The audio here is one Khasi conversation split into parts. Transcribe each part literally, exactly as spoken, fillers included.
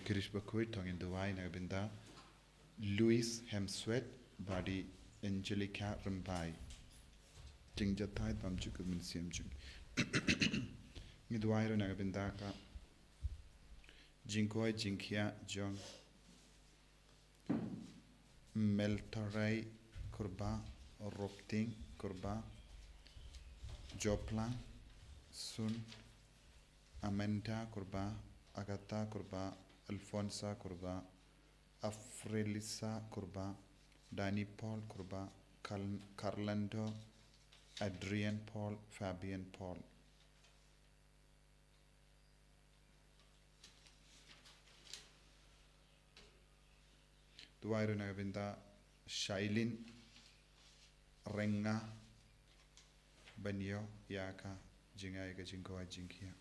Khrist bakhuid, to ngin duwai na ka bynta Louis Hemsworth bad i Angelica Rymbai. Jingjatai bymjukut mynsiem jong ngi. Ngi duwai ruh na ka bynta ka jingkoit jingkhiah jong Meltarai Kurbah, Ropting Kurbah, Joplang Sun, Amanda Kurbah, Agatha Kurbah, Alfonsa Kurbah, Afrelisa Kurbah, Danny Paul Kurbah, Carl-, Carlando, Adrian Paul, Fabian Paul. Duwai ruh na ka bynta Shailin Renga ban ïoh ïa ka jingai ka jingkoit jingkhiah.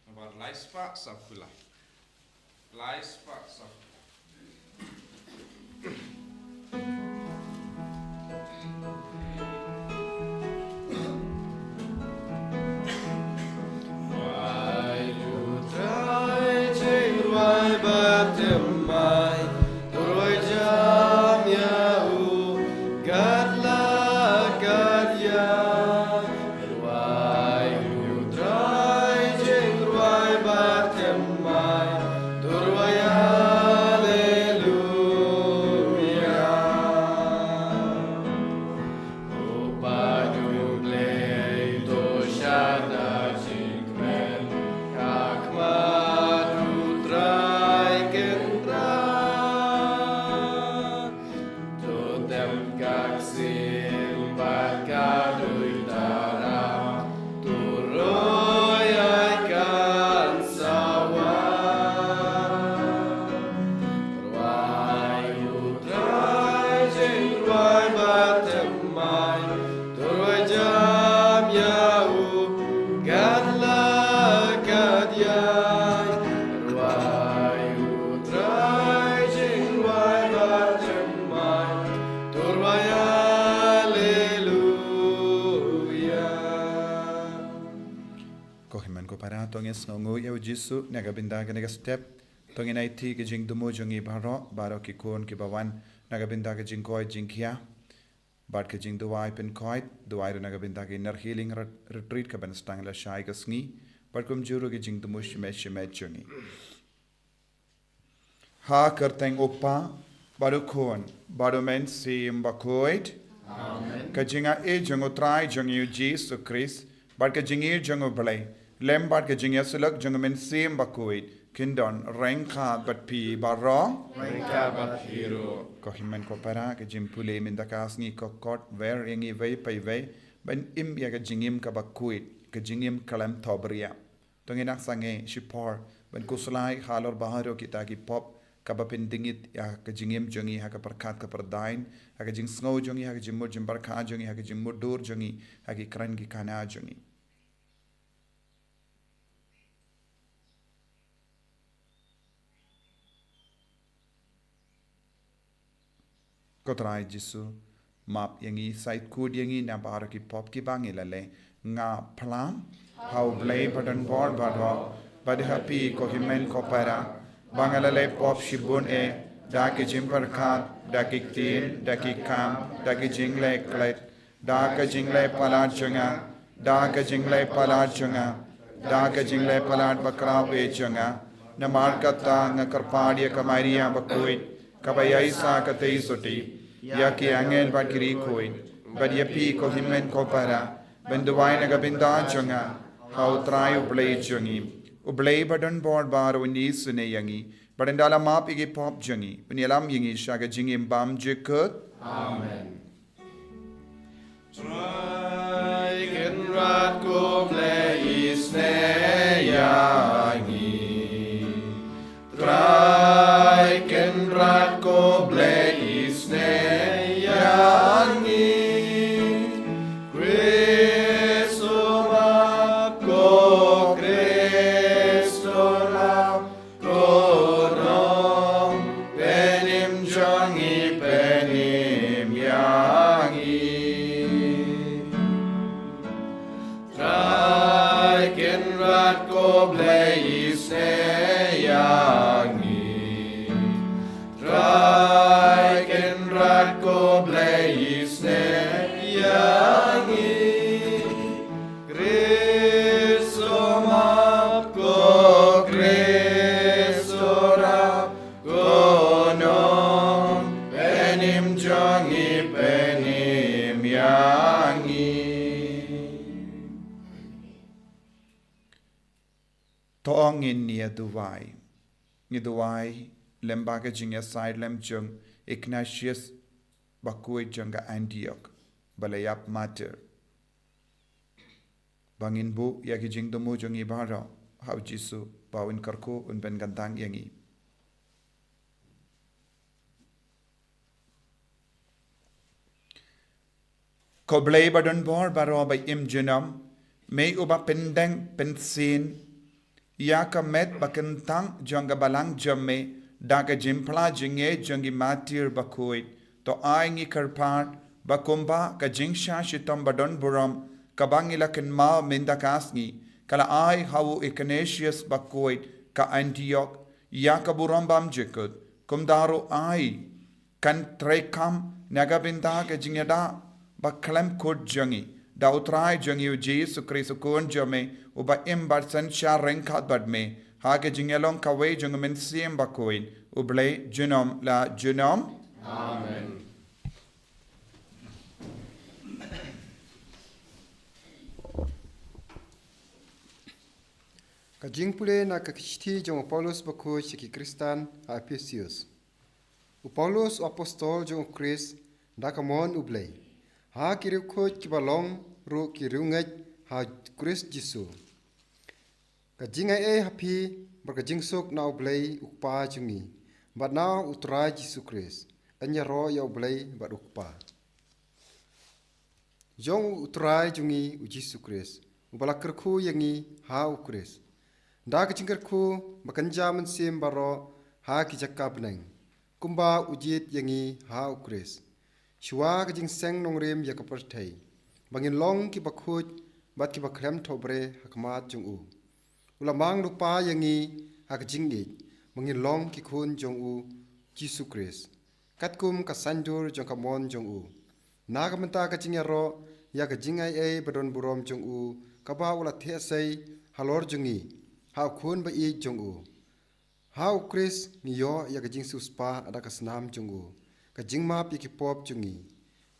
Namar lai spah saw phew lai. Lai spah saw phew lai. Wai u Trai jingrwai bad thymmai, u rwai jam ïa u kat la kat ïa. Wai u Trai jingrwai bad thymmai, u rwai haleluya. U Blei, u Blei, to shah da jingkmen ha khmat u Trai Kynrad. To tem ka ksiem bad ka duitara, to roi ai kan sawa. Rwai u Trai jingrwai bad thymmai, to rwai jam ïa u kat la kat ïa. Rwai u Trai jingrwai bad thymmai, to rwai haleluya. Ko hynmen ko para, to ngin sngewnguh ïa u Jisu na ka bynta kane ka step. To ngin aiti ka jingthmu jong ngi baroh, baroh ki khun kiba wan na ka bynta ka jingkoit jingkhiah bad ka jingduwai pynkoit. Duwai ruh na ka bynta ka Inner Healing Ret-, Retreat kaban sdang lashai ka sngi, bad kumjuh ruh ka jingthmu shimet shimet jong ngi. Ha ka kyrteng u Kpa, bad u Khun, bad u Mynsiem Bakhuid. Amen. Ka jingaiei jong u Trai jong ngi u Jisu Khrist, bad ka jingïeit jong u Blei, lem bad ka jingïasyllok jong u Mynsiem Bakhuid, kin don ryngkat bad phi baroh. Ryngkat bad phi ruh. Ko hynmen ko para, ka jingpule mynta ka sngi ka kot wer ïa ngi iwei pa iwei ban im ïa ka jingim kaba khuid, ka jingim khlem thohbria. To ngin nang sangeh shipor ban khuslai halor baroh kita ki pop, kaba pyndngit ïa ka jingim jong ngi ha ka pyrkhat ka pyrdain, ha ka jingsngew jong ngi, ha ka jingmut jingpyrkhat jong ngi, ha ka jingmutdur jong ngi, ha ki kren ki kana jong ngi. Ko Trai Jisu, map ïa ngi, sait kut ïa ngi na baroh ki pop kiba ngi la leh. Nga phla ha u Blei badonbor baroh, bad ha phi ko hynmen ko para, ba nga la leh pop shibun eh, da ki jingpyrkhat, da ki ktien, da ki kam, da ki jingleh klet, da ka jingleh palat jong nga, da ka jingleh palat jong nga, da ka jingleh palat bakhraw eh jong nga. Namar kata nga kyrpad ïa ka Maria bakhuid, kaba ïaishah katei sotti, ïa ki angel bad ki riewkhuid, bad ïa phi ko hynmen ko para, ban duwai na ka bynta jong nga ha u Trai u Blei jong ngi. U Blei badonbor baroh un isynei ïa ngi, bad ynda la map ïa ki pop jong ngi, un ïalam ïa ngi sha ka jingim bymjukut. Amen. Trai Kynrad ko Blei isynei ïa ngi. Trai Kynrad ko Blei isynei ïa ngi. Khrist u map, ko Khrist u map, ko nongpynim jong ngi pynim ïa ngi. Trai Kynrad ko Blei isynei ïa ngi. Trai Kynrad ko Blei isynei ïa ngi. Khrist map ko Khrist rap, ko nongpynim jong ngi pynim ïa ngi. To ngin ïa duwai. Ngi duwai lem bad ka jingïasaid lem jong Ignatius bakhuid jong ka Antioch ba la ïap martyr. Ba ngin buh ïa ki jingthmu jong ngi baroh ha u Jisu, ba un kyrkhu, un pynkyntang ïa ngi. Ko Blei ba don bor baroh ba im junom, me uba pyndeng pynsien ïa ka met ba kyntang jong ka balang jong me da ka jingphla jingngeit jong ki martyr bakhuid, to ai ngi kyrpad ba kumba ka jingshah shitom ba don burom kaba ngi la kynmaw mynta ka sngi ka la ai ha u Ignatius bakhuid ka Antioch ïa ka burom bymjukut, kumta ruh ai kan treikam na ka bynta ka jingïada ba khlem kut jong ngi, da u Trai jong ngi u Jisu Khrist u Khun jong me, uba im bad synshar ryngkat bad me ha ka jingïalong kawei jong u Mynsiem Bakhuid, U Blei junom la junom. Amen. Ka jingpule na ka shithi jong u Paulus bakhuid sha ki Khristan ha Ephesus. U Paulus, u apostol jong u Khrist da ka mon U Blei, ha ki riewkhuid kiba long ruh ki riewngeit ha Khrist Jisu. Ka jingai ei ha phi bad ka jingsuk na U Blei u Kpa jong ngi bad na u Trai Jisu Khrist. Yn ïaroh ïa U Blei bad u Kpa jong u Trai jong ngi u Jisu Khrist, uba la kyrkhu ïa ngi ha u Khrist da ka jingkyrkhu ba kynja mynsiem baroh ha ki jaka bneng, kumba u jied ïa ngi ha u Khrist, shuwa ka jingseng nongrim ïa ka pyrthei, ba ngin long kiba khuid bad kiba khlem thohbre ha khmat jong u. U la mang lypa ïa ngi ha ka jingïeit ba ngin long ki khun jong u Jisu Khrist, katkum ka saiñdur jong ka mon jong u, na ka bynta ka jingïaroh ïa ka jingai ei ba don burom jong u, kaba u la theh sei halor jong ngi ha u Khun ba ïeit jong u. Ha u Khrist ngi ïoh ïa ka jingsiewspah da ka snam jong u, ka jingmap ïa ki pop jong ngi,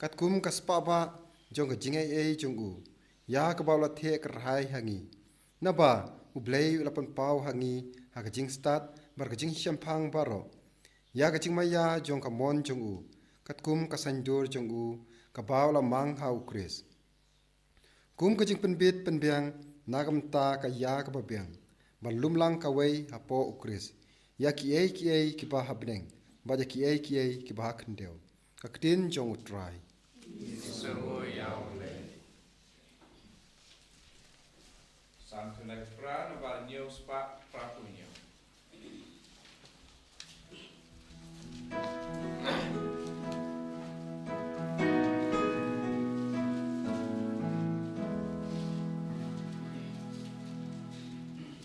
katkum ka spah bah jong ka jingai ei jong u, ïa kaba u la theh kyrhai ha ngi. Naba U Blei u la pynpaw ha ngi ha ka jingstad bad ka jingshemphang baroh, ïa ka jingmaïa jong ka mon jong u, katkum ka saiñdur jong u, kaba u la mang ha u Khrist, kum ka jingpynbit pynbiang na ka bynta ka ïa kaba biang, ban lum lang kawei hapoh u Khrist ïa kiei kiei kiba ha bneng bad ïa kiei kiei kiba ha khyndew. Ka ktien jong u Trai. Psalm two ninety-four, number hynñiew spah phra phew hynñiew.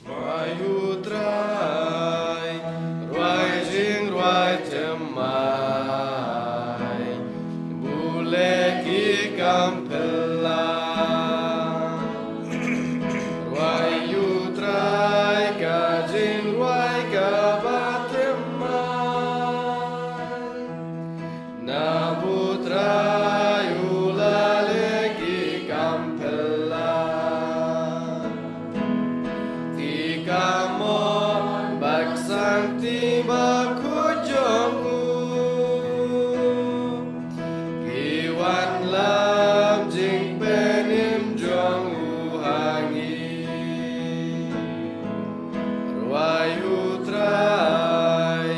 Rwai U Trai, rwai jingrwai thymmai, bun leh ki kam phylla. Rwai U Trai ka jingrwai kaba thymmai. Naba U Trai u la leh ki kam phylla. Ki kamon bad ki sangti bakhuid jong u, ki wanlam jingpynim jong u ha ngi. Rwai U Trai,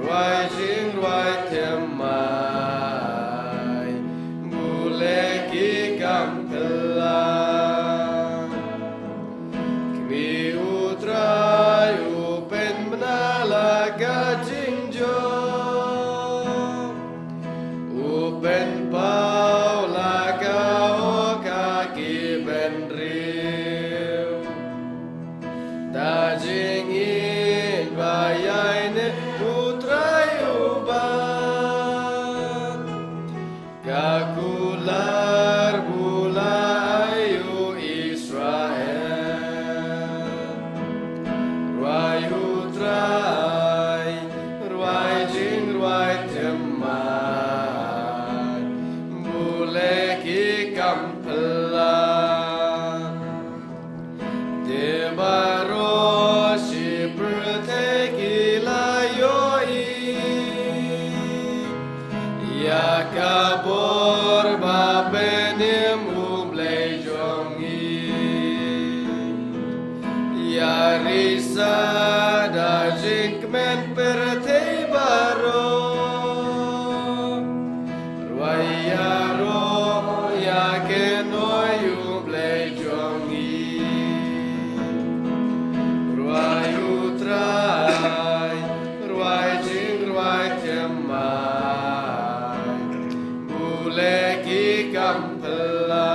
rwai jingrwai thymmai, bun leh ki kam phylla. Kmie U Trai u pynbna la ka jingjop. Ka bor ba pynim U Blei jong ngi. Ïa risa da jingkmen pyrthei baroh. Rwai ïaroh ïa kynnoh ïa U Blei jong ngi. Rwai U Trai, rwai jingrwai thymmai. Bun leh ki kam phylla.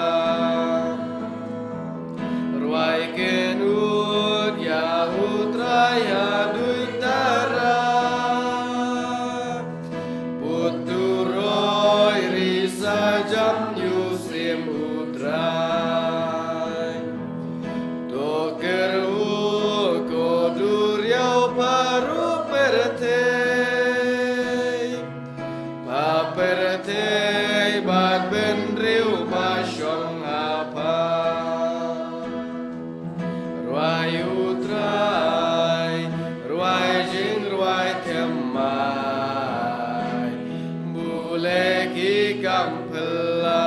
Rwai kynnoh ïa U Trai haduh tara. Put turoi risa jam ïa u sim U Trai. To kyrhuh ko duriaw baroh pyrthei. Ba pyrthei bad bynriew ba shong ha pha. Rwai U Trai, rwai jingrwai thymmai. Bun leh ki kam phylla.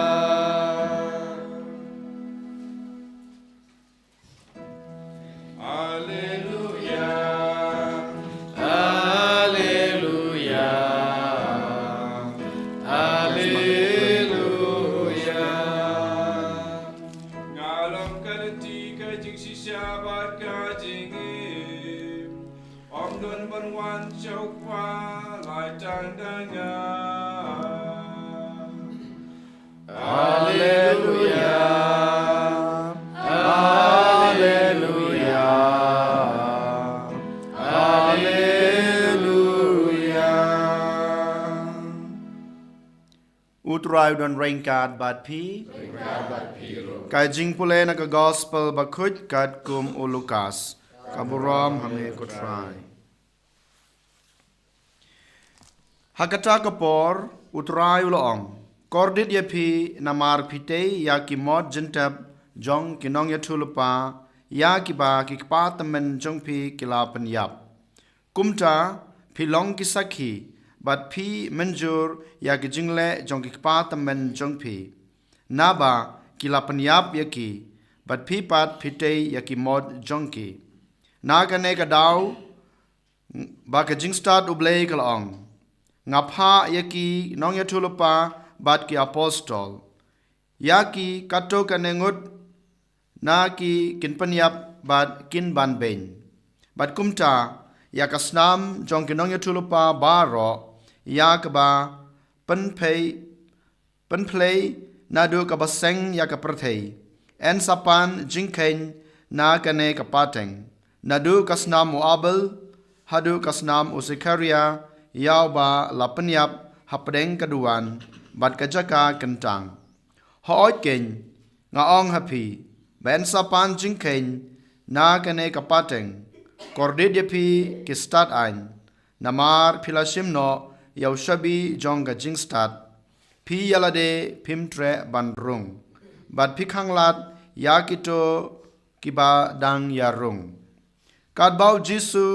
Alleluia. Alleluia. Alleluia. Nga long ka lynti, ka jingshisha bad ka jingim. Ym don ban wan sha U Kpa, lai tang da nga. Alleluia. Alleluia. Alleluia. U Trai u don ryngkat bad phi. Ka jingpule na ka Gospel bakhuid katkum u Lukas. Ka burom ha me ko Trai. Ha kata ka por, U Trai u la ong, kordit ïa phi namar phi tei ïa ki mot jingtep jong ki nongïathuhlypa, ïa kiba ki kpa tymmen jong phi ki la pynïap. Kumta, phi long ki sakhi, bad phi mynjur ïa ki jingleh jong ki kpa tymmen jong phi. Naba, ki la pynïap ïa ki, bad phi pat phi tei ïa ki mot jong ki. Na kane ka daw, ba ka jingstad U Blei ka la ong, nga phah ïa ki nongïathuhlypa bad ki apostol. Ïa ki katto katne ngut na ki kin pynïap bad kin ban beiñ. Bad kumta, ïa ka snam jong ki nongïathuhlypa baroh, ïa kaba pynphei pynphlei naduh kaba seng ïa ka pyrthei. Yn sa pan jingkheiñ na kane ka pateng. Naduh ka snam u Abel, haduh ka snam u Sekharia, ïa uba la pynïap hapdeng ka duwan, bad ka jaka kyntang. Hooid keiñ, nga ong ha phi, ba yn sa pan jingkheiñ na kane ka pateng, kordit ïa phi ki stad aiñ, namar phi la shim noh ïa u shabi jong ka jingstad. Phi ïa lade phim treh ban rung. Bad phi khanglad ïa kito kiba dang ïa rung. Katba u Jisu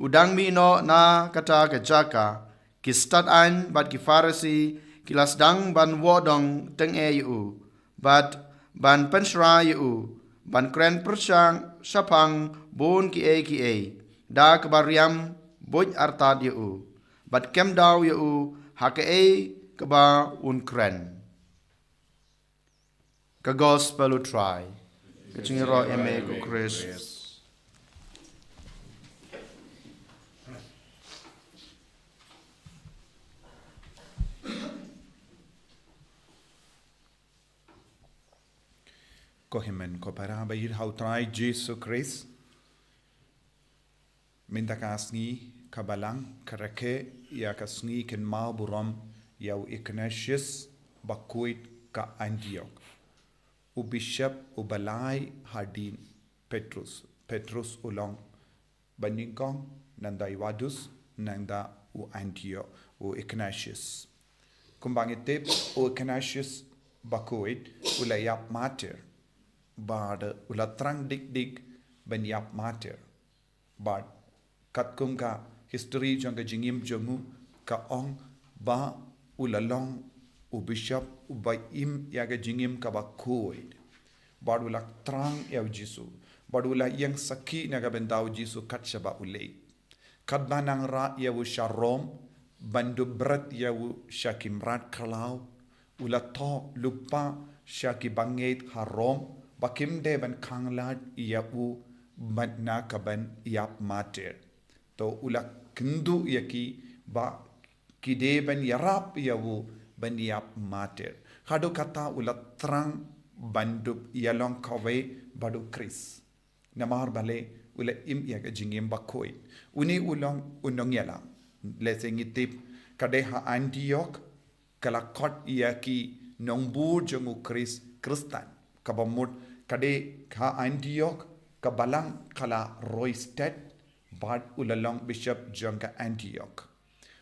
u dang mih noh na kata ka jaka, ki stad aiñ bad ki Pharisi ki la sdang ban wohdong tyngeh ïa u, bad ban pynshrai ïa u, ban kren pyrshang shaphang bun kiei kiei, da kaba riam buit artat ïa u, bad kem daw ïa u ha kaei kaba un kren. Ka Gospel u Trai. Ka jingïaroh ïa me ko Khrist. Ko hynmen ko para ba ïeit ha u Trai Jisu Khrist. Mynta ka sngi ka Balang ka rakhe ïa ka sngi kynmaw burom ïa u Ignatius bakhuid ka Antioch. U bishop uba lai hadien Petrus. Petrus u long ba nyngkong, nangta Euodus, nangta u Antioch, u Ignatius. Kumba ngi tip, u Ignatius bakhuid u la ïap martyr. Bad u la thrang dik dik ban ïap martyr. Bad katkum ka history jong ka jingim jong u ka ong ba U la long u bishop uba im ïa ka jingim kaba khuid. Bad u la thrang ïa u Jisu. Bad u la ïeng sakhi na ka bynta u Jisu kat shaba u leit. Katba nang rah ïa u sha Rom, ban dup bret ïa u sha ki mrad khlaw, u la thoh lypa sha ki bangeit ha Rom, ba kim dei ban khanglad ïa u ban na ka ban ïap martir. To u la kynduh ïa ki ba ki dei ban ïarap ïa u ban ïap martir. Haduh katta u la thrang ban dup ïalong kawei bad u Khrist. Namar balei? U la im ïa ka jingim ba khuid. Une u long u nongïalam. Lehse ngi tip ka dei ha Antiok ka la khot ïa ki nongbud jong u Khrist, Khristan. Kaba mut ka dei ha Antiok ka balang ka la roi stet bad u la long bishop jong ka Antiok.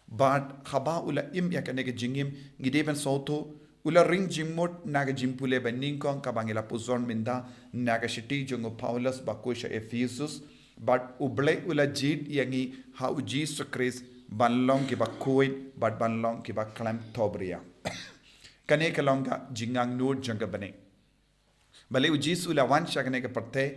Bad haba u la im ïa kane ka jingim, ngi dei ban sngewthuh u la ring jingmut na ka jingpule ba nyngkong kaba ngi la puson mynta na ka shithi jong u Paulus ba koit sha Ephesus. Bad U Blei u la jied ïa ngi ha u Jisu Khrist ban long kiba khuid bad ban long kiba khlem thohbria. Kane ka long ka jingangnud jong ka bneng. Balei u Jisu u la wan sha kane ka pyrthei?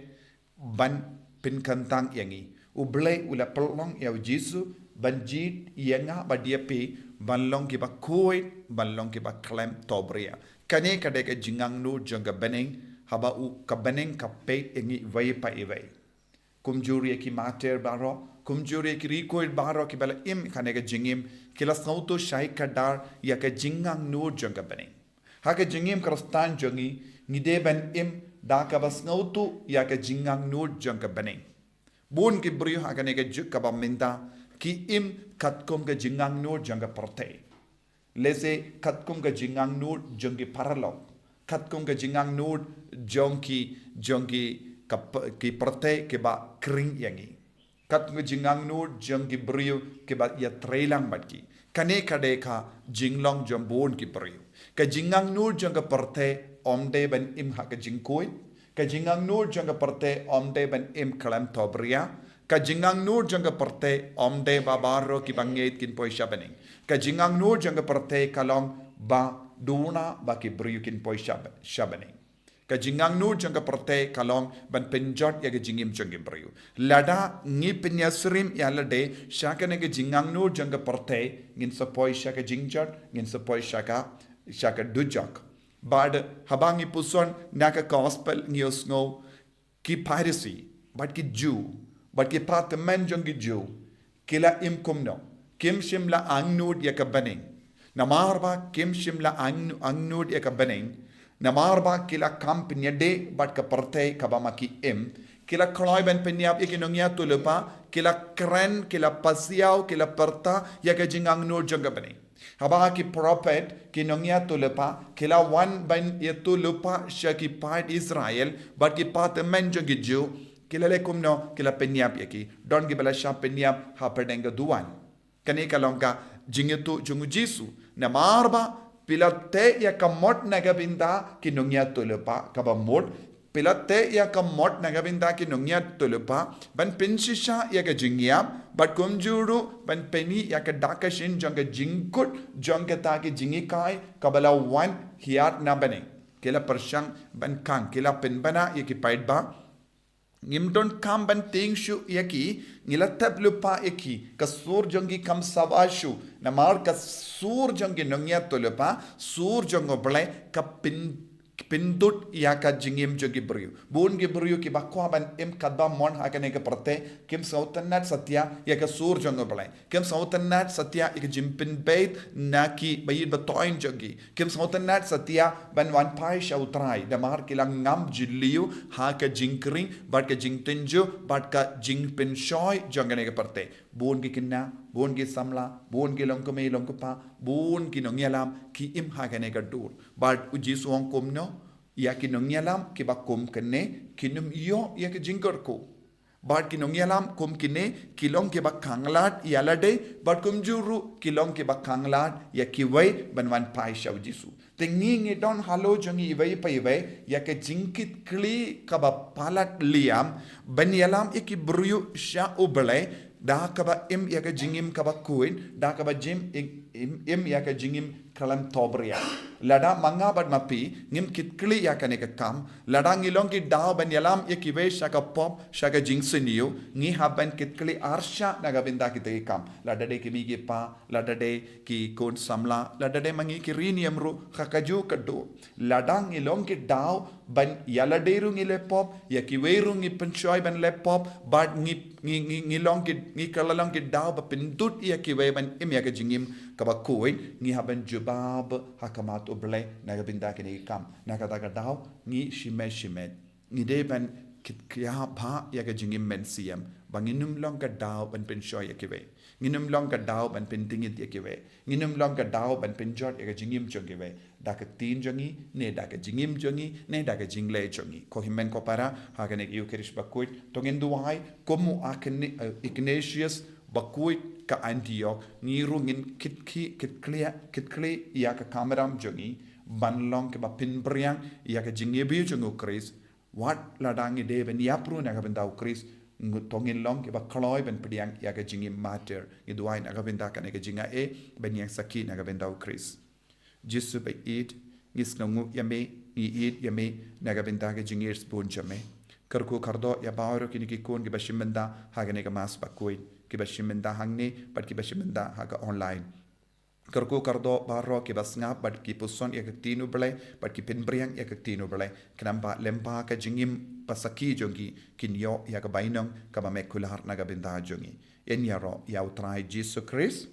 Ban pynkyntang ïa ngi. U Blei u la pynlong ïa u Jisu ban jied ïa nga bad ïa phi ban long kiba khuid, ban long kiba khlem thohbria. Kane ka dei ka jingangnud jong ka bneng, haba u ka bneng ka peit ïa ngi iwei pa iwei. Kumjuh ïa ki martir baroh, kumjuh ïa ki riewkhuid baroh kiba la im kane ka jingim, ki la sngewthuh shai kdar ïa ka jingangnud jong ka bneng. Ha ka jingim Khristan jong ngi, ngi dei ban im da kaba sngewthuh ïa ka jingangnud jong ka bneng. Bun ki briew ha kane ka juk kaba mynta ki im katkum ka jingangnud jong ka pyrthei. Lehse katkum ka jingangnud jong ki paralok, katkum ka jingangnud jong ki, jong ki ka p-, ki pyrthei kiba khring ïa ngi. Katkum ka jingangnud jong ki briew kiba ïatreilang bad ki. Kane ka dei ka jinglong jong bun ki briew. Ka jingangnud jong ka pyrthei ym dei ban im ha ka jingkhuid. Ka jingangnud jong ka pyrthei ym dei ban im khlem thohbria. Ka jingangnud jong ka pyrthei ym dei ba baroh kiba ngeit kin poi sha bneng. Ka jingangnud jong ka pyrthei ka long ba duna ba ki briew kin poi sha, sha bneng. Ka jingangnud jong ka pyrthei ka long ban pynjot ïa ka jingim jong ki briew. Lada ngi pynïasyriem ïa lade sha kane ka jingangnud jong ka pyrthei, ngin sa poi sha ka jingjot, ngin sa poi sha ka, sha ka dujok. Bad haba ngi puson na ka gospel ngi ïohsngew ki Pharisi, bad ki Jiw, bad ki patman jong ki Jiw, ki la im kumno? Kim shym la angnud ïa ka bneng. Namar ba kim shym la ang-, angnud ïa ka bneng. Namar ba ki la kam pynïadei bad ka pyrthei kaba ma ki im. Ki la kloi ban pynïap ïa ki nongïathuhlypa, ki la kren, ki la pasiaw, ki la pyrta ïa ka jingangnud jong ka bneng. Haba ki prophet, ki nongïathuhlypa, ki la wan ban ïathuhlypa sha ki paid Israel, bad ki patman jong ki Jiw, ki la leh kumno? Ki la pynïap ïa ki. Don kiba la shah pynïap hapdeng ka duwan. Kane ka long ka jingïathuh jong u Jisu. Namar ba phi la teh ïa ka mot na ka bynta ki nongïathuhlypa, kaba mut phi la teh ïa ka mot na ka bynta ki nongïathuhlypa, ban pynshisha ïa ka jingïap, bad kumjuh ruh ban pyni ïa ka dak ka shin jong ka jingkut jong kata ki jinghikai kaba la wan hiar na bneng. Ki la pyrshang ban khang, ki la pynbna ïa ki paidbah. Ngim donkam ban tieng shuh ïa ki, ngi la thep lypa ïa ki, ka sur jong ki kam sawa shuh, namar ka sur jong ki nongïathuhlypa, sur jong U Blei, ka pyn, pyndud ïa ka jingim jong ki briew. Bun ki briew kiba kwah ban im katba mon ha kane ka pyrthei, kim sngewtynnad satia ïa ka sur jong U Blei. Kim sngewtynnad satia ïa ka jingpynbeit na ki ba ïeit ba thoh jong ki. Kim sngewtynnad satia ban wan phai sha U Trai, namar ki la ngam jylliew ha ka jingkhring, bad ka jingtynjuh, bad ka jingpynshoi jong kane ka pyrthei. Bun ki khynnah, bun ki samla, bun ki longkmie longkpa, bun ki nongïalam, ki im ha kane ka dur. Bad u Jisu u ong kumno? Ïa ki nongïalam kiba kum kane, kin ym ïoh ïa ka jingkyrkhu. Bad ki nongïalam kum kine, ki long kiba khanglad ïa lade, bad kumjuh ruh ki long kiba khanglad ïa kiwei ban wan phai sha u Jisu. Te ngi ngi don halor jong ngi iwei pa iwei, ïa ka jingkitkhlieh kaba palat liam, ban ïalam ïa ki briew sha U Blei, Da kaba im ïa ka jingim kaba khuid, da kaba jim im, im, im ïa ka jingim khlem tobria. Lada ma nga bad ma phi, ngim kit khlieh ïa kane ka kam, lada ngi long ki daw ban ïalam ïa kiwei sha ka pop, sha ka jingsniew, ngi hap ban kit khlieh arshah na ka bynta kita ki kam. Lada dei ki mei ki pa, lada dei ki khun samla, lada dei ma ngi ki riewniam ruh, ha kajuh ka dur. Lada ngi long ki daw ban ïa lade ruh ngi leh pop, ïa kiwei ruh ngi pynshoi ban leh pop, bad ngi, ngi, ngi, ngi long ki, ngi kylla long ki daw ba pynduh ïa kiwei ban im ïa ka jingim kaba khuid, ngi hap ban jubab ha khmat U Blei na ka bynta kine ki kam. Na kata ka daw, ngi shimet shimet. Ngi dei ban kit khia bha ïa ka jingim mynsiem, ba ngin ym long ka daw ban pynshoi ïa kiwei. Ngin ym long ka daw ban pyntngit ïa kiwei. Ngin ym long ka daw ban pynjot ïa ka jingim jong kiwei. Da ka ktien jong ngi, ne da ka jingim jong ngi, ne da ka jingleh jong ngi. Ko hynmen ko para, ha kane ka Ïukharist bakhuid, to ngin duwai, kum u Akne-, eh, Ignatius bakhuid ka Antioch, ngi ruh ngin kit khlieh, kit khlieh, kit khlieh ïa ka kamram jong ngi, ban long kiba pynphriang ïa ka jingïabeh jong U Khrist, wat lada ngi dei ban ïap ruh na ka bynta U Khrist, ngi to ngin long kiba kloi ban pdiang ïa ka jingim martyr. Ngi duwai na ka bynta kane ka jingaiei, ban ïeng sakhi na ka bynta U Khrist. Jisu ba ïeit, ngi sngewnguh ïa me, ngi ïeit ïa me, na ka bynta ka jingïeit bun jong me. Kyrkhu kyrdoh ïa baroh kine ki khun kiba shim bynta ha kane ka mass bakhuid, kiba shim bynta hangne, bad kiba shim bynta ha ka online. Kyrkhu kyrdoh baroh kiba sngap bad ki puson ïa ka ktien U Blei, bad ki pynphriang ïa ka ktien U Blei. Khnang ba lyngba ka jingim basakhi jong ki, kin ïoh ïa ka bainong kaba me kular na ka bynta jong ngi. Ïaroh ïa U Trai Jisu Khrist.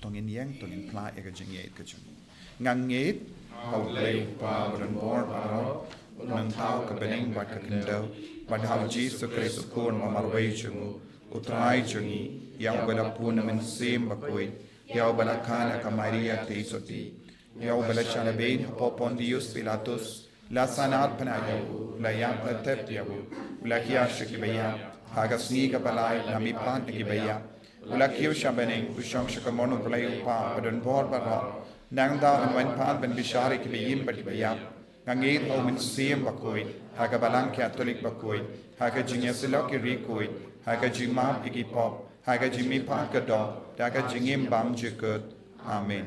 To ngin ïeng, to ngin phla ïa ka jingïeit ka jong ngi. Nga ngeit ha U Blei U Kpa ba don bor baroh, U Nongthaw ka bneng bad ka khyndew, bad ha U Jisu Khrist U Khun ba marwei jong u, U Trai jong ngi, ïa uba la bun na Mynsiem Bakhuid, ïa uba la kha na ka Maria Theisotti, ïa uba la shah lehbeiñ hapoh Pontius Pilatus, la sngap pynah ïa u, la ïap, la tep ïa u, u la hiar sha kiba ïap, ha ka sngi kaba lai u la mihpat na kiba ïap, u la kiew sha bneng, u shong sha kamon U Blei U Kpa ba don bor baroh. Nangta un wan pat ban bishar ïa kiba im bad kiba ïap. Nga ngeit ha U Mynsiem Bakhuid, ha ka Balang Katholik bakhuid, ha ka jingïasyllok ïa ki riewkhuid, ha ka jingmap ïa ki pop, ha ka jingmihpat ka doh, da ka jingim bym jukut. Amen.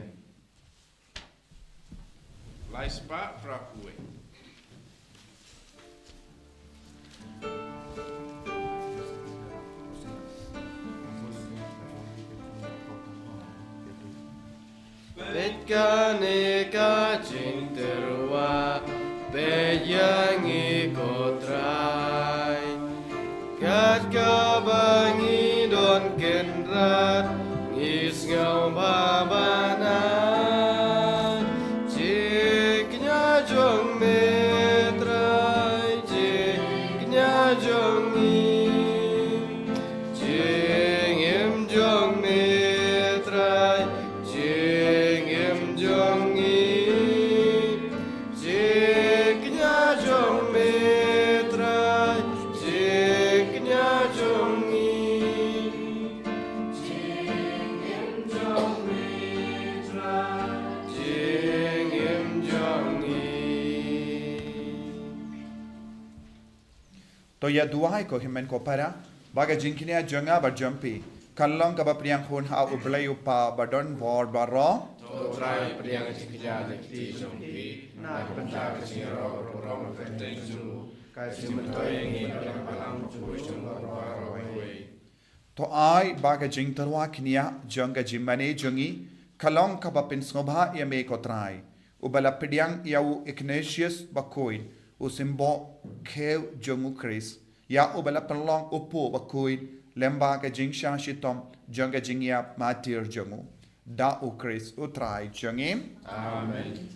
Lai spah phra phew. Peit kane ka jingtyrwa, peit ïa ngi ko Trai. Kat kaba ngi don kynrad, ngi sngewbha ba na. Jingkñia jong me Trai, jingkñia jong ngi. Jingim jong me Trai, jingim jong ngi. Jingkñia jong me Trai, jingkñia jong ngi. Jingim jong me Trai, jingim jong ngi. To ïa duwai ko hynmen ko para, ba ka jingkñia jong nga bad jong phi kan long kaba pdiang hun ha U Blei U Kpa ba don bor baroh. To Trai pdiang jingkñia na ki kti jong phi, na ka bynta ka jingïaroh baroh ka kyrteng jong u, ka jingmyntoi ïa ngi na ka balang bakhuid jong baroh baroh. To ai ba ka jingtyrwa kñia jong ka jingmane jong ngi ka long kaba pynsngewbha ïa me ko Trai, uba la pdiang ïa u Ignatius Bakhuid, u symbol kiew jong U Khrist, ïa uba la pynlong u Pope Bakhuid, lyngba ka jingshah shitom jong ka jingïap martyr jong u. Da U Khrist U Trai jong ngi. Amen.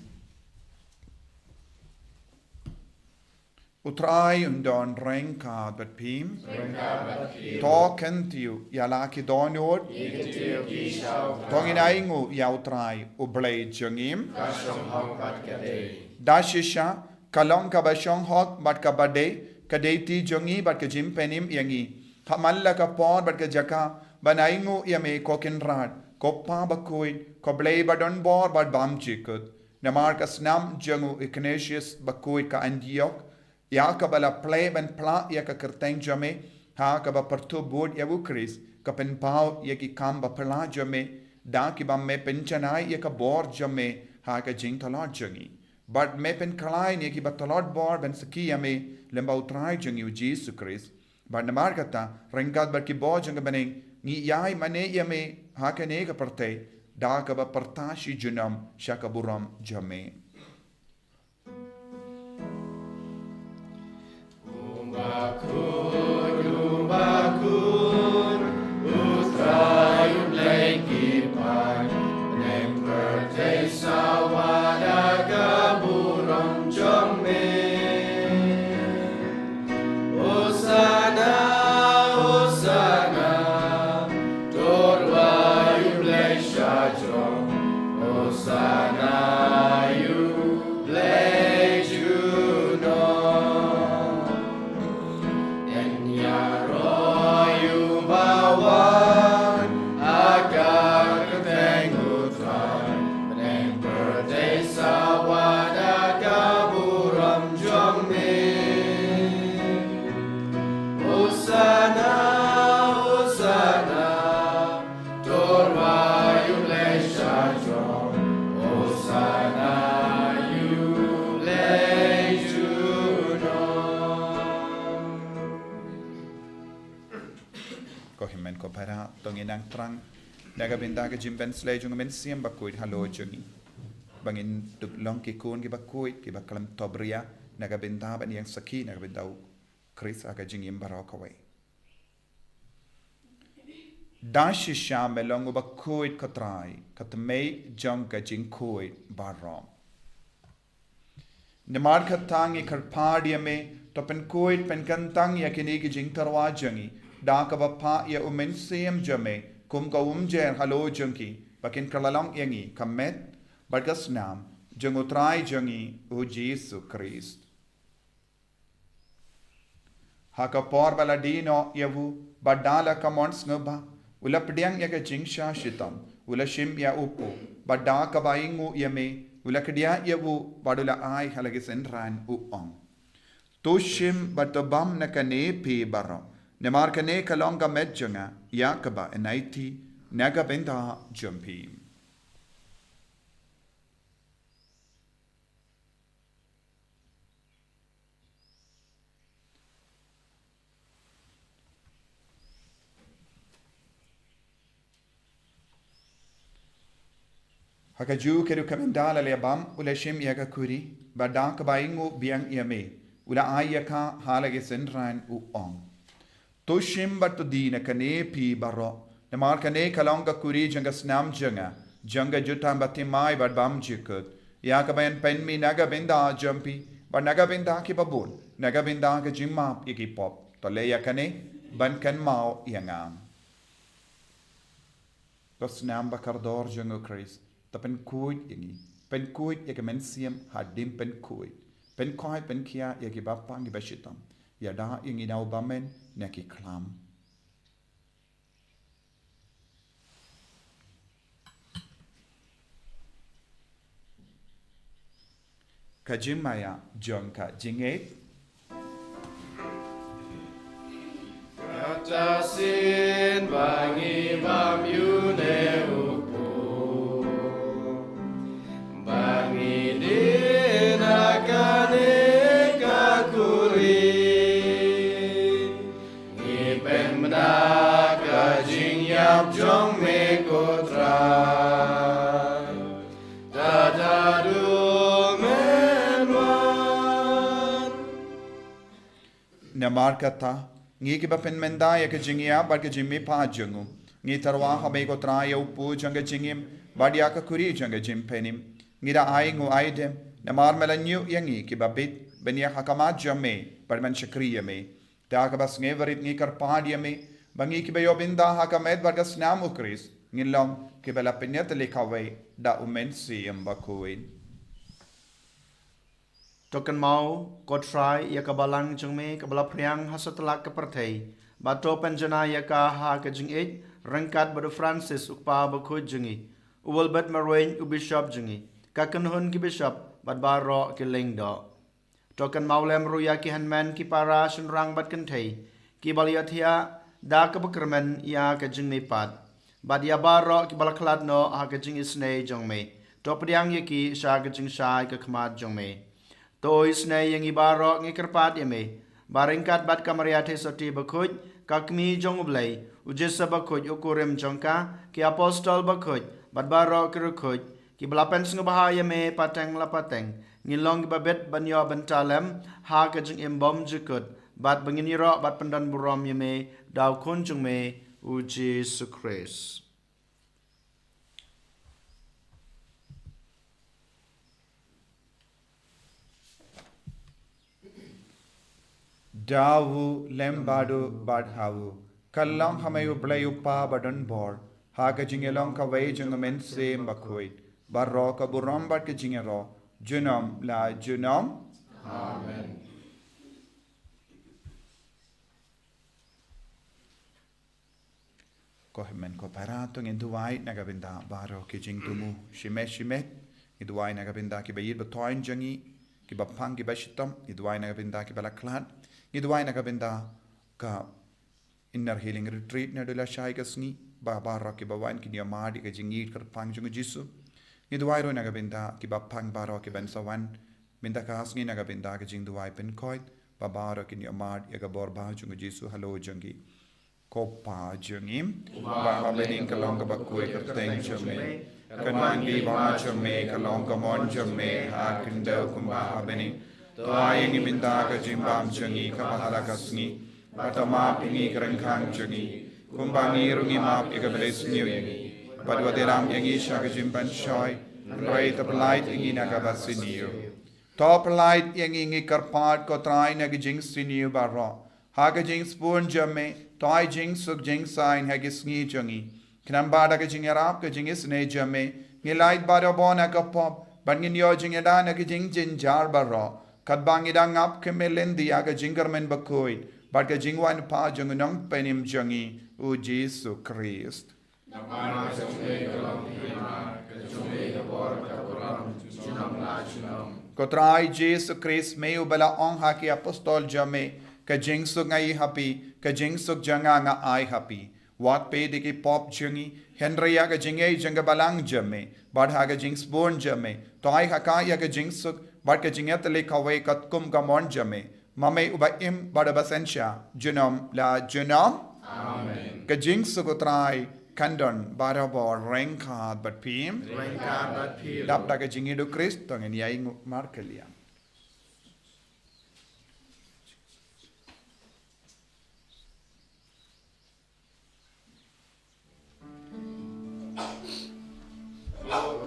U Trai un don ryngkat bad phi. Ryngkat bad phi. To kyntiew ïa la ki dohnud. Ngi kyntiew ïa phi sha U Trai. To ngin ainguh ïa U Trai U Blei jong ngi. Ka shong hok bad ka dei. Da shisha, ka long kaba shong hok bad kaba dei, ka dei ti jong ngi bad ka jingpynim ïa ngi. Ha man la ka por bad ka jaka, ban ainguh ïa me ko Kynrad, ko Pa Bakhuid, ko Blei ba don bor bad bym jukut. Namar ka snam jong u Ignatius bakhuid ka Antioch, ïa kaba la plie ban phla ïa ka kyrteng jong me, ha kaba pyrthuh bud ïa u Khrist, ka pynpaw ïa ki kam baphylla jong me, da kiba me pynjanai ïa ka bor jong me, ha ka jingtlot jong ngi. Bad me pynkhlaiñ ïa kiba tlot bor ban sakhi ïa me, lyngba u Trai jong ngi u Jisu Khrist. Bad namar kata, ryngkat bad ki bor jong ka bneng, ngi ïai mane ïa me, ha kane ka pyrthei, da kaba pyrta shi junom, sha ka burom jong me. Ko hynmen ko para, to ngin nang thrang na ka bynta ka jingpynslei jong u Mynsiem Bakhuid halor jong ngi, ba ngin dup long ki khun kiba khuid, kiba khlem topbria, na ka bynta ban ïeng sakhi na ka bynta u Khrist ha ka jingim baroh kawei. Da shisha me long uba khuid, ko Trai, ka tmei jong ka jingkhuid baroh. Namar kata ngi kyrpad ïa me, to pynkhuid pynkyntang ïa kine ki jingtyrwa jong ngi, da kaba phah ïa u Mynsiem jong me kum ka umjer halor jong ki, ba kin kylla long ïa ngi ka met bad ka snam jong u Trai jong ngi u Jisu Khrist. Ha ka por ba la die noh ïa u, bad da la ka mon sngewbha, u la pdiang ïa ka jingshah shitom, u la shim ïa u pop, bad da kaba ainguh ïa me, u la kdiah ïa u, bad u la ai ha la ki synran, u ong: To shim bad to bam na kane phi baroh, namar kane ka long ka met jong nga, ïa kaba yn aiti na ka bynta jong phi. Ha kajuh ka rukom ynda la leh bam, u la shim ïa ka khuri, bad da kaba ainguh biang ïa me, u la ai ïa ka ha la ki synran, u ong: To shim bad to die na kane phi baroh, namar kane ka long ka khuri jong ka snam jong nga, jong ka jutang bathymmai bad bymjukut, ïa kaba yn pynmih na ka bynta jong phi bad na ka bynta kiba bun, na ka bynta ka jingmap ïa ki pop. To leh ïa kane ban kynmaw ïa nga. Ko snam ba kordor jong u Khrist, to pynkhuid ïa ngi, pynkhuid ïa ka mynsiem hadien pynkhuid, pynkhuid pynkhia ïa kiba pang kiba shitom, ïada ïa ngi na u bymman na ki khlam. Ka jingmaïa jong ka jingngeit. Kata sien ba ngi bam ïa une u pop, ba ngi die na kane ka khuri, ngi pynbna ka jingïap jong me, ko Trai, tad haduh men wan. Namar kata, ngi kiba pynmynta ïa ka jingïap bad ka jingmihpat jong u, ngi tyrwa ha me, ko Trai, ïa u pop jong ka jingim bad ïa ka khuri jong ka jingpynim. Ngi da ainguh aidem namar me la ñiuh ïa ngi kiba bit ban ïaid ha khmat jong me bad ban shakri ïa me. Da kaba sngewrit ngi kyrpad ïa me, ba ngi kiba ïoh bynta ha ka met bad ka snam u Khrist, ngin long kiba la pynïatylli kawei da u Mynsiem Bakhuid. To kynmaw, ko Trai, ïa ka balang jong me kaba la phriang ha satlak ka pyrthei, bad to pynjanai ïa ka ha ka jingïeit ryngkat bad u Francis, u kpa bakhuid jong ngi, u Wilbert Marwein, u bishop jong ngi, ka kynhun ki bishop bad baroh ki lyngdoh. To kynmaw lem ruh ïa ki hynmen, ki para, shynrang bad kynthei kiba la ïathiah da kaba kyrmen ïa ka jingmihpat, bad ïa baroh kiba la khlad noh ha ka jingisynei jong me. To pdiang ïa ki sha ka jingshai ka khmat jong me. To isynei ïa ngi baroh, ngi kyrpad ïa me, ba ryngkat bad ka Maria Theisotti bakhuid, ka Kmie jong U Blei, U Joseph bakhuid u kurim jong ka, ki apostol bakhuid bad baroh ki riewkhuid kiba la pynsngewbha ïa me pateng la pateng, ngin long kiba bit ban ïoh bynta lem ha ka jingim bymjukut, bad ba ngin ïaroh bad pyndonburom ïa me da U Khun jong me, U Jisu Khrist. Da u lem bad u bad ha u, ka long ha me U Blei U Kpa badonbor, ha ka jingïalong kawei jong U Mynsiem Bakhuid, baroh ka burom bad ka jingïaroh junom la junom. Amen. Ko hynmen ko para, to ngin duwai na ka bynta baroh ki jingthmu shimet shimet. Ngi duwai na ka bynta kiba ïeit ba thoiñ jong ngi, kiba pang kiba shitom. Ngi duwai na ka bynta kiba la khlad. Ngi duwai na ka bynta ka Inner Healing Retreat naduh lashai ka sngi, ba baroh kiba wan kin ïohmad ïa ka jingïeit kyrpang jong U Jisu. Ngi duwai ruh na ka bynta kiba pang baroh kiban sa wan mynta ka sngi na ka bynta ka jingduwai pynkhuid, ba baroh kin ïohmad ïa ka bor ba jong U Jisu halor jong ki. Ko Pa jong ngi uba ha bneng, ka long kaba khuid ka kyrteng jong me. Ka nang wan ka burom jong me, ka long ka mon jong me ha khyndew kumba ha bneng. To ai ïa ngi mynta ka jingbam jong ngi kaba ha la ka sngi. Bad to map ïa ngi ki ryngkang jong ngi, kumba ngi ruh ngi map ïa kiba isynei ïa ngi. Bad wat ïalam ïa ngi sha ka jingpynshoi, hynrei to pyllait ïa ngi na kaba isynei. To pyllait ïa ngi, ngi kyrpad ko Trai, na ka jingsynei baroh. Ha ka jingsbun jong me, to ai jingsuk jingsaiñ ha ki sngi jong ngi. Khnang ba da ka jingïarap ka jingisynei jong me, ngin lait barabor na ka pop, bad ngin ïoh jingïada na ki jingjynjar baroh. Katba ngi dang ap khmih lynti ïa ka jingkyrmen bakhuid bad ka jingwan pat jong U Nongpynim jong ngi, U Jisu Khrist. Namar ka jong me ka long ka hima, ka jong me ka bor, ka burom, junom la junom. Ko Trai Jisu Khrist, me uba la ong ha ki apostol jong me, ka jingsuk nga ai ha phi, ka jingsuk jong nga nga ai ha phi. Wat peit ïa ki pop jong ngi, hynrei ïa ka jingïeit jong ka balang jong me, bad ha ka jingsbun jong me, to ai ha ka ïa ka jingsuk bad ka jingïatylli kawei katkum ka mon jong me. Ma me uba im bad uba synshar junom la junom. Amen. Ka jingsuk U Trai kan don barabor ryngkat bad phi. Ryngkat bad phi. Dap da ka jingïeit U Khrist to ngin ïai nguh markylliang.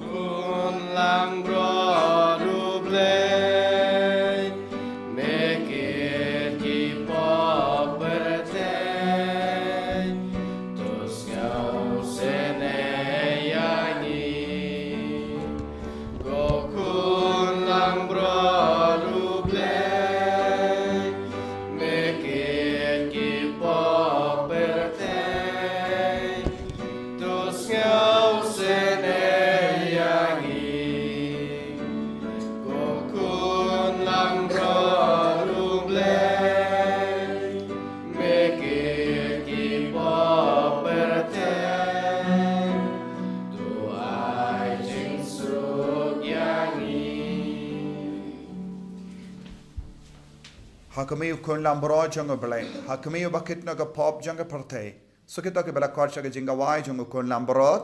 Khun langbrot U Blei, me kit ki pop pyrthei, to sngewsynei ïa ngi. Ko Khun langbrot U Blei, me kit ki pop pyrthei, to sngewsynei ïa ngi. Ko Khun langbrot U Blei, me kit ki pop pyrthei, to ai jingsuk ïa ngi. Ha khmih U Khun langbrot jong U Blei, ha khmih uba kit noh ka pop jong ka pyrthei. Suk ïa kito kiba la khot sha ka jingkhawai jong U Khun langbrot.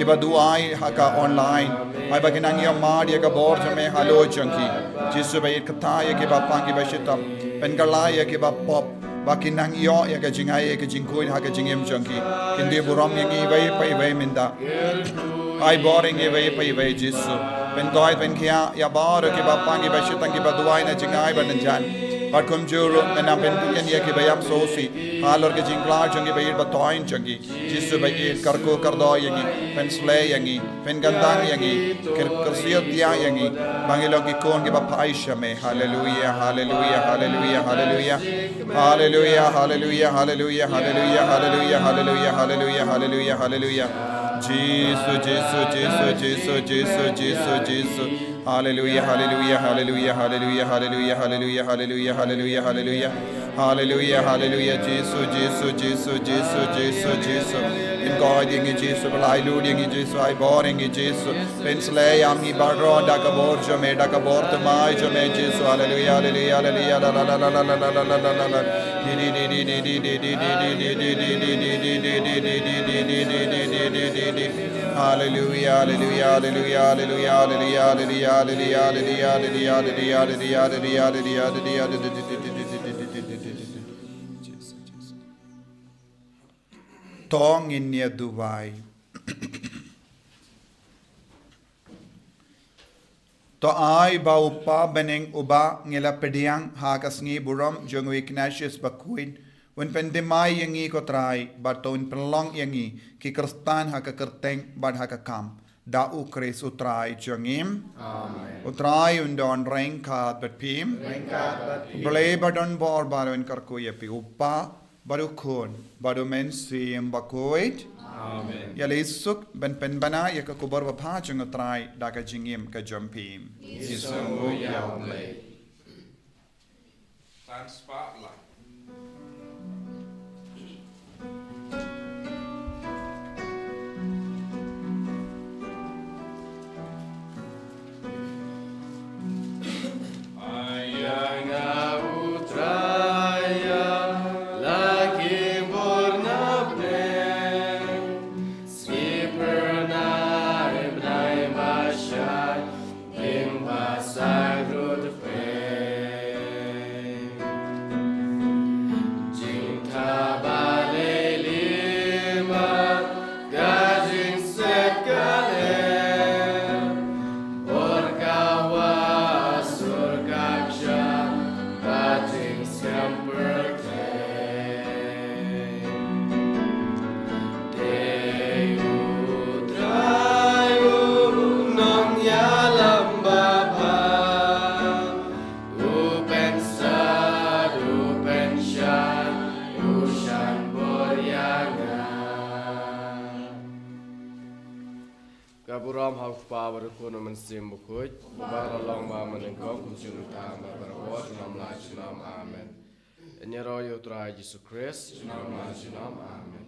kiba duwai ha ka online, ai ba kin nang ïoh mad ïa ka bor jong me halor jong ki. Jisu ba ïeit, kata ïa kiba pang kiba shitom, pynkylla ïa kiba pop, ba kin nang ïoh ïa ka jingai ïa ka jingkhuid ha ka jingim jong ki. Kin die burom ïa ngi iwei pa iwei mynta. Ai bor ïa ngi iwei pa iwei Jisu. Pynkoit pynkhiah ïa baroh kiba pang kiba shitom kiba duwai na jingai ba nangjan. Bad kumjuh ruh men nang pynbeiñ ïa kiba ïam sngewsih halor ka jingkhlaiñ jong ki ba ïeit ba thoiñ jong ki. Jisu ba ïeit, kyrkhu kyrdoh ïa ngi, pynsleh ïa ngi, pynkyntang ïa ngi, kyr- kyrsiew tiah ïa ngi, ba ngi long ki khun kiba phai sha me. Haleluia, haleluia, haleluia, haleluia. Haleluia, haleluia, haleluia, haleluia, haleluia, haleluia, haleluia, haleluia, haleluia. Jisu, Jisu, Jisu, Jisu, Jisu, Jisu. Haleluia, haleluia, haleluia, haleluia, haleluia, haleluia, haleluia, haleluia, haleluia. Haleluia, haleluia, Jisu, Jisu, Jisu, Jisu, Jisu, Jisu. Pynkoit ïa ngi Jisu, pynlait lut ïa ngi Jisu, ai bor ïa ngi Jisu. Pynsleh ïa ngi baroh da ka bor jong me, da ka bor thymmai jong me Jisu. Haleluia, haleluia, haleluia, la, la, la. Haleluia, haleluia, haleluia, haleluia, haleluia, haleluia, haleluia, haleluia. To ngin ïa duwai. To ai ba u Kpa bneng uba ngi la pdiang ha ka sngi burom jong u Ignatius Bakhuid, un pynthymmai ïa ngi ko Trai, bad to un pynlong ïa ngi ki Khristan ha ka kyrteng bad ha ka kam. Da U Khrist U Trai jong ngi. Amen. U Trai un don ryngkat bad phi. Ryngkat bad phi. U Blei ba don bor ba un kyrkhu ïa phi, u Kpa, bad u Khun, bad u Mynsiem Bakhuid. Amen. Ïaleh suk ban pynbna ïa ka khubor babha jong U Trai da ka jingim ka jong phi. Jisu nguh ïa U Blei. Tan spah la. Ïa nga U Trai ïa la ki bor na pdeng, skipper na bnai ba shai, ïing ba sakrut pdeng. Jingthaw ba lei lima ka jingset ka lem, bor ka wah sur ka kshaw, ka jingskhem pyrthei. Dei U Trai u nongïalam babha, u pynsad, u pynshai, u shah bor ïa nga. Ka burom ha U Kpa bad U Khun bad U Mynsiem Bakhuid, uba la long, uba mynnyngkong, kumjuh mynta, bad baroh junom la junom. Amen. Ïaroh ïa U Trai Jisu Khrist. Junom la junom. Amen.